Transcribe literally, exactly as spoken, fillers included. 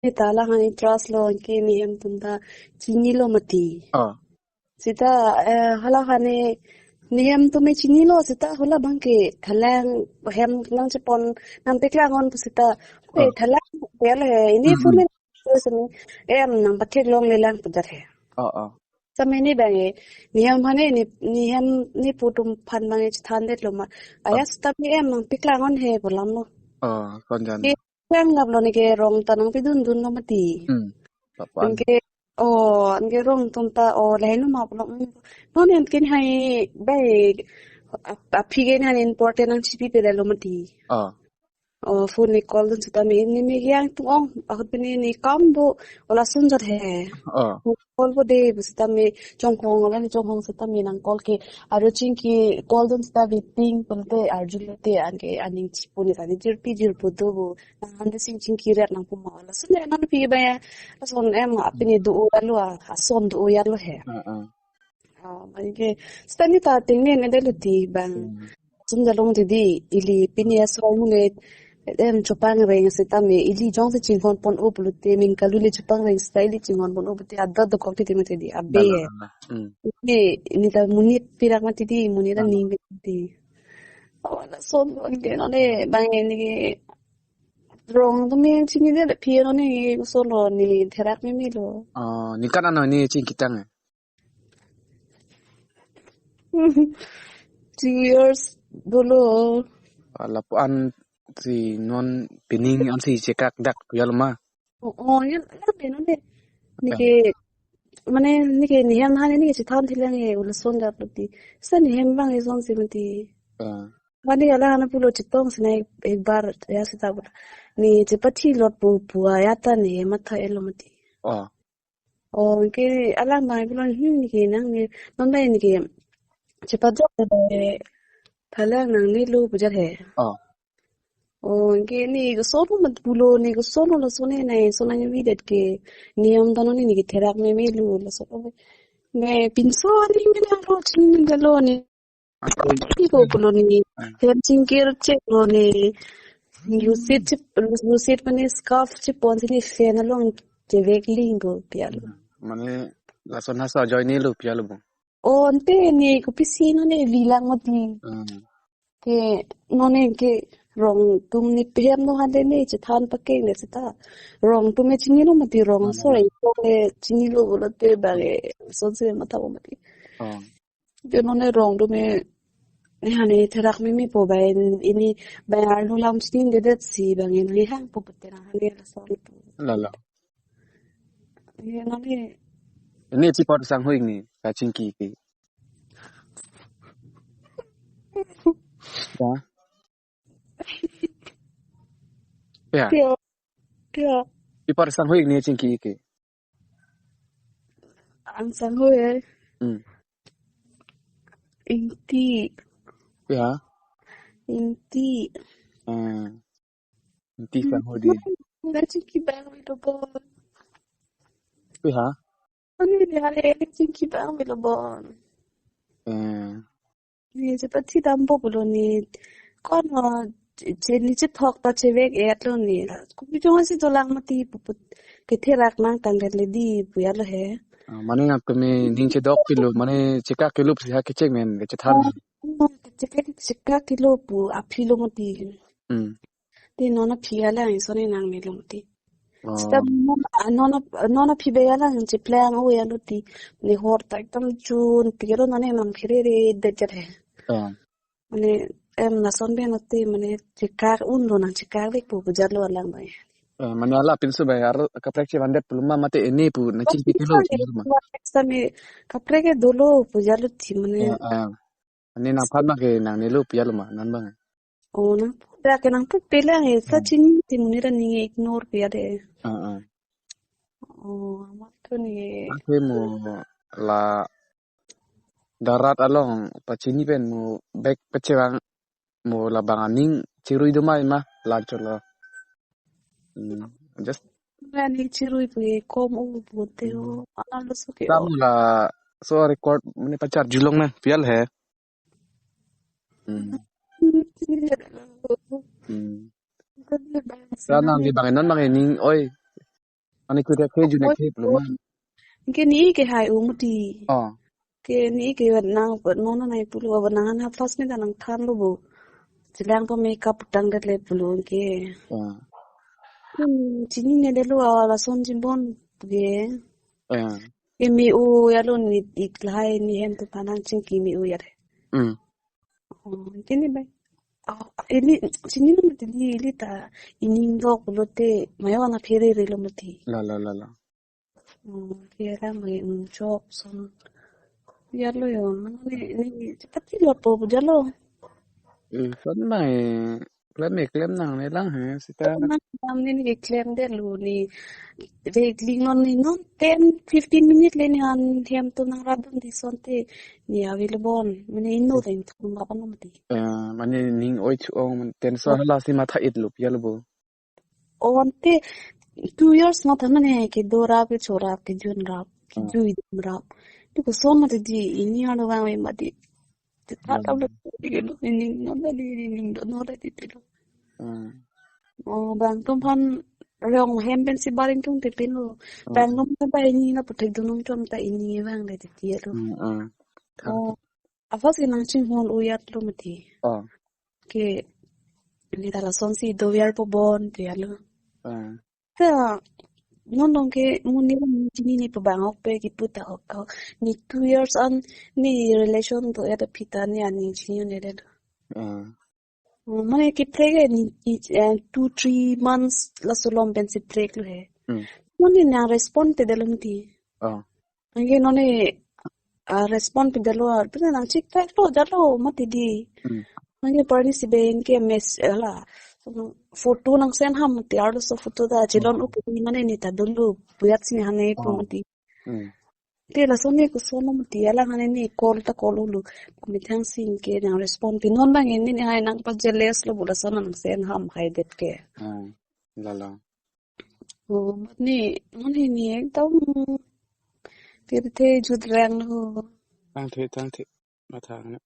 Seta hala hani trust lo, anke nehem atum ta chinilo mati. Oh. Seta, eh, hala hani nehem atum me chinilo, seta hala abang ke thalang hem nangchepon, nangpeklang-on pu seta, eh, Oh. thalang, ya le, ini Mm-mm. phone ni, em nangpatheklongle lang pu jat he. Oh, oh. Seta mene abang e, nehem hani, ne, nehem ne pu atum aphan abang e chethandetlo ma. Aya Oh. seta me em nangpeklang-on he pu alam lo. Oh, konjan. Ke lang laplo, neke rong ta nangpidundunlo mati. Hmm. Papan. Anke, oh, anke rong atum ta, oh, lahenlo ma pulo. Hmm. Non anke hai bai ap-, aphi ke han important nangchipipedetlo mati. Oh. Oh, phone ni call dun seta me, ne me yang tung ong, ahut pini ne kam do, o lason jat he. Oh. Call bo de, seta me chonghong, hala ne chonghong seta me nang call ke, aro chingki call dun seta waiting, pulote arjulote anke aning chipu ne tadi jirpi jirpo do bo. Nang ante sing chingki ret nangpo ma, lason ne nangpi ba ya, lason em apini do-o lo, ason do-o lo he. Ah, ah. Ah, anke, seta ne ta ting ne ne delo ti abang. Hmm. Sum jalong tidi, ili pini asong mune, em chopang reng seta me, ili jongsi chinghon pon-o pulote, min kalu le chopang reng seta ili chinghon pon-o pulote, adot dokok titi mati di, abe. Dala, ye. Dala. Hmm. Ini, ini ta monit pirak mati di, monit ta Dala. Ning mati di. Oh, lason, anke non ne, abang ini ke, rong atum me chinidetlo aphi non ne, solo ne, therak memelo. Oh, ningkan ano ne chingkitang e? Two years dolo. Lapu-an si non pining ansi chekak dak pu ya lo ma? Oh, oh, ya, ya, ya, non ne. Neke, mane, neke nehem hani neke chethan thilang e, o lason jat lo ti. Seta nehem abang e sonsi mati. Ah. Mane hala hana pulo chetong sina ek, ek bar ya seta pulo. Ne chepathi lot pu, pu aya ta ne matha-etlo mati. Oh. Oh, anke alang abang pulo, hmm, neke nang ne, non bai neke chepajok le, thalang nangnelo pu jat he. Oh. Oh, anke ne koson mat pulo, ne koson lason ne, ne son nangvidet ke, nehem ta non ne neke therak memelo lason. Me pinso ani me nang ro chinidetlo ne. Ako Iko pulo ne, Ah. Fan chingkir cheklo ne, lusit chip, lusit mane scarf chepon si ne fan along chevek ling ko pi ya lo. Mane lason hasa ajoine lo pi ya lo bo. Oh, ante ne kopisi non ne bilang mati. Hmm. Te non ne ke rong atum ne pehem no hande ne chethan pakeng ne seta. Rong atum me chinilo mati rong Hmm. Sore kong ne chinilo pulote abang e sonsi matha mati. Oh. Ke non ne rong atum me, eh, hani therak memepo bai ini bai arlo lam chinidetsi abang ini hangpo pute nang hani lason. Lalo. Ye non ne. Ini pi apot sang hui ni, kachingki ke. Ya. Ya. Ya. Ya. Pi apot sang hui ni chingki ke. Ang sang hui e. Hmm. Ingti. Ya. Ingti. Hmm. Ingti sang hui di. Nang chingki abang melo bon. Ya. Ani dia le chingki abang melo bon. Hmm. Ne chepathi dampo pulo ne. Kono che, che ne chethok ta chevek-etlo ne. Kopi jongsi dolang mati pu pu. Ketherak nangtangdet le di pu ya lo he. Ah, mane nang keme ning chedok pilo, mane chekak kelo pusi ha kecheng men kechethan. Oh, chekak, chekak kelo pu aphi lo mati. Hmm. Te non aphi alang ison ne nang melo mati. Oh. Seta non, non, non aphi bai alang cheplang o ya lo ti. Ne hor ta ekdom chun pi ya lo non ne nang kherere det jat he. Oh. Mane em lason pen ate mane chekak un lo nang chekak vekpo pu jat lo alang bai. Eh, mane hala pinso bai aro kaprek chevandet pulo ma mate ini pu nang chingki kelo pu jat lo ma. Seta me kaprek ke dolo pu jat lo ti mane. Eh, eh. Ani nangphan abang ke nangnelo pu ya lo ma non abang. Oh, nangphan abang ke nangphan pelang e, seta Hmm. Chini ti monit ta ne ignore pu ya de. Ah, ah. Oh, amat tu ne. Ante mo la darat along pachini pen mo bag pachevang mo labang aning chirui do ma ima lanchot lo. Hmm, just Ani chirui pu e kom o bote Hmm. O. Alam lo suke Kamu o. La so record mane pachar julong na pu ya lo he. Hmm. Hmm. Kan dia bang Sana senang ni ya. Bang non bang ini oi. Ani kuda ke june ke pulo ma. Ke ni ke hai u mati. Oh. Ke ni ke nang pet nono nai pulo ba nang han first ni ta nang than lo bo. Chelang pa makeup tang det le pulo ke. Ah. Hmm, chinine det lo ala son chimbon ke. Ah. Ke me-o ya lo ni ik lahai ni hem tu panang chingki me-o ya de. Hmm. Oh, ke ni bai. Oh, ini chinine mati di ili ta ining dok lo te mayo na phere re lo mati. La, la, la, la. Hmm, phere mai, hmm, chok son. Ya lo yo, ni, ni, chapati lo po, ya lo. Hmm, son mai, klem me klem nang ne lang he, sita. Nang, nang ni, ni klem det lo ni. Ve kling non ni, non ten, fifteen minute le ni han hem tu nang radon di son te. Ni ave lo bon, mane ino teng thum ba pano mati. Eh, mane ning oi chu ong, mane tension hala si matha-et lo, ya lo bo. Oh, ante two years matha mane ke do rap ke cho rap ke jun rap ke Hmm. jui dam rap. Tu ko son mati di ini ano bang me mati. Te ta Hmm. ta lo ke lo ini no da di ini no no da di te lo. Hmm. Oh, bang tum phan rong hem pen si baring tum te pen lo. Hmm. Bang tum phan ba ini na puthek dunung tum ta ini bang le te te lo. Hmm, hmm. Oh, apa si nang chinghon u ya lo mati. Oh. Ke ni ta lason si do ya po bon te ya lo. Ah. Ta, non dong ke muni muni chini ni pabang ok pe kipu ta ok ok. Ni two years an ni relation to ya ta pita ni ani chini ne de. Ah. Mane ki break ni, ni, eh, two, three months laso lom pen si break lo he. Hmm. Muni nang respond te de lo mati. Ah. Anke none, ah, respond pi dalo, ah, pina nang chik tak lo, dalo, mati di. Hmm. Anke parni si beng ke mes, eh, la, photo nang send ham mati, arloso photo ta, chilon Hmm. upu ni mane ni ta dulu, puyat si hane pu Oh. mati. Hmm. Te laso ni kusono mati, ala hane ni call ta call ulu. Mithang sing ke nang respond pi non bang ini ni hai nang pa jealous lo bu laso nang send ham hai det ke. Hmm. La la. Oh, mane, mane ni ekdom tirthe jut rang lo. Tang the, tang the. Matha na.